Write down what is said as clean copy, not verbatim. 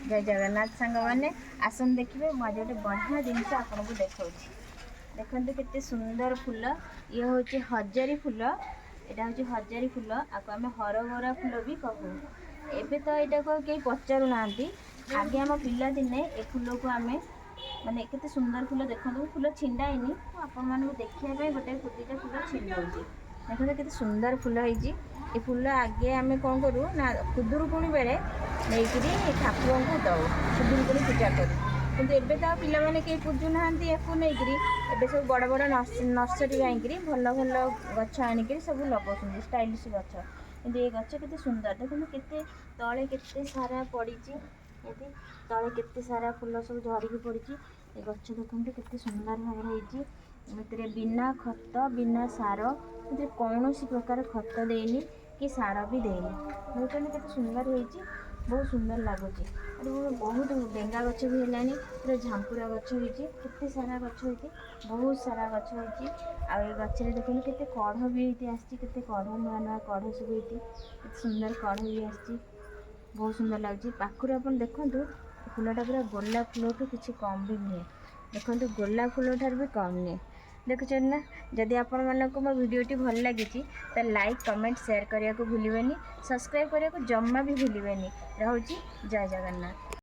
ଜୟ ଜଗନ୍ନାଥ ସାଙ୍ଗମାନେ, ଆସନ୍ତୁ ଦେଖିବେ। ମୁଁ ଆଜି ଗୋଟେ ବଢ଼ିଆ ଜିନିଷ ଆପଣଙ୍କୁ ଦେଖାଉଛି। ଦେଖନ୍ତୁ କେତେ ସୁନ୍ଦର ଫୁଲ। ଇଏ ହେଉଛି ହଜାରୀ ଫୁଲ। ଏଇଟା ହେଉଛି ହଜାରୀ ଫୁଲ। ଆକୁ ଆମେ ହରଗୌରା ଫୁଲ ବି କହୁ। ଏବେ ତ ଏଇଟାକୁ ଆଉ କେହି ପଚାରୁନାହାନ୍ତି। ଆଗେ ଆମ ପିଲାଦିନେ ଏ ଫୁଲକୁ ଆମେ ମାନେ, କେତେ ସୁନ୍ଦର ଫୁଲ ଦେଖନ୍ତୁ। ମୁଁ ଫୁଲ ଛିଣ୍ଡାଇନି, ମୁଁ ଆପଣମାନଙ୍କୁ ଦେଖିବା ପାଇଁ ଗୋଟେ ଦୁଇଟା ଫୁଲ ଛିଣ୍ଡଉଛି। ଦେଖନ୍ତୁ କେତେ ସୁନ୍ଦର ଫୁଲ ହେଇଛି ଏ ଫୁଲ। ଆଗେ ଆମେ କ'ଣ କରୁ ନା, ଖୁଦୁରୁକୁଣୀ ବେଳେ ନେଇକିରି ଠାକୁରଙ୍କୁ ଦଉ, ଖୁଦୁରୁକୁଣୀ ପୂଜା କରୁ। କିନ୍ତୁ ଏବେ ତ ଆଉ ପିଲାମାନେ କେହି ପୂଜୁନାହାନ୍ତି ୟାକୁ ନେଇକିରି। ଏବେ ସବୁ ବଡ଼ ବଡ଼ ନର୍ସରୀ ଯାଇକିରି ଭଲ ଭଲ ଗଛ ଆଣିକିରି ସବୁ ଲଗାଉଛନ୍ତି, ଷ୍ଟାଇଲିଶ ଗଛ। କିନ୍ତୁ ଏ ଗଛ କେତେ ସୁନ୍ଦର ଦେଖନ୍ତୁ। କେତେ ତଳେ କେତେ ସାରା ପଡ଼ିଛି। ଏଠି ତଳେ କେତେ ସାରା ଫୁଲ ସବୁ ଝଡ଼ିକି ପଡ଼ିଛି। ଏ ଗଛ ଦେଖନ୍ତୁ କେତେ ସୁନ୍ଦର ଭାବରେ ହେଇଛି। ଏଥିରେ ବିନା ଖତ, ବିନା ସାର, ଏଥିରେ କୌଣସି ପ୍ରକାର ଖତ ଦେଇନି କି ସାର ବି ଦେଇନି। ଦେଖୁଛନ୍ତି କେତେ ସୁନ୍ଦର ହେଇଛି, ବହୁତ ସୁନ୍ଦର ଲାଗୁଛି। ଏଠି ବହୁତ ଡେଙ୍ଗା ଗଛ ବି ହେଲାଣି, ପୁରା ଝାମ୍ପୁରା ଗଛ ହେଇଛି। କେତେ ସାରା ଗଛ ହେଇଛି, ବହୁତ ସାରା ଗଛ ହେଇଛି। ଆଉ ଏ ଗଛରେ ଦେଖନ୍ତୁ କେତେ କଢ଼ ବି ହେଇଛି ଆସିଛି, କେତେ କଢ଼, ନୂଆ ନୂଆ କଢ଼ ସବୁ ହେଇଛି। କେତେ ସୁନ୍ଦର କଢ଼ ବି ଆସିଛି, ବହୁତ ସୁନ୍ଦର ଲାଗୁଛି। ପାଖରୁ ଆପଣ ଦେଖନ୍ତୁ, ଫୁଲଟା ପୁରା ଗୋଲାପ ଫୁଲଠୁ କିଛି କମ୍ ବି ନୁହେଁ। ଦେଖନ୍ତୁ, ଗୋଲାପ ଫୁଲ ଠାରୁ ବି କମ୍ ନୁହେଁ। ଦେଖୁଛନ୍ତି ନା? ଯଦି ଆପଣମାନଙ୍କୁ ମୋ ଭିଡ଼ିଓଟି ଭଲ ଲାଗିଛି, ତାହେଲେ ଲାଇକ୍, କମେଣ୍ଟ, ସେୟାର କରିବାକୁ ଭୁଲିବେନି। ସବସ୍କ୍ରାଇବ୍ କରିବାକୁ ଜମା ବି ଭୁଲିବେନି। ରହୁଛି, ଜୟ ଜଗନ୍ନାଥ।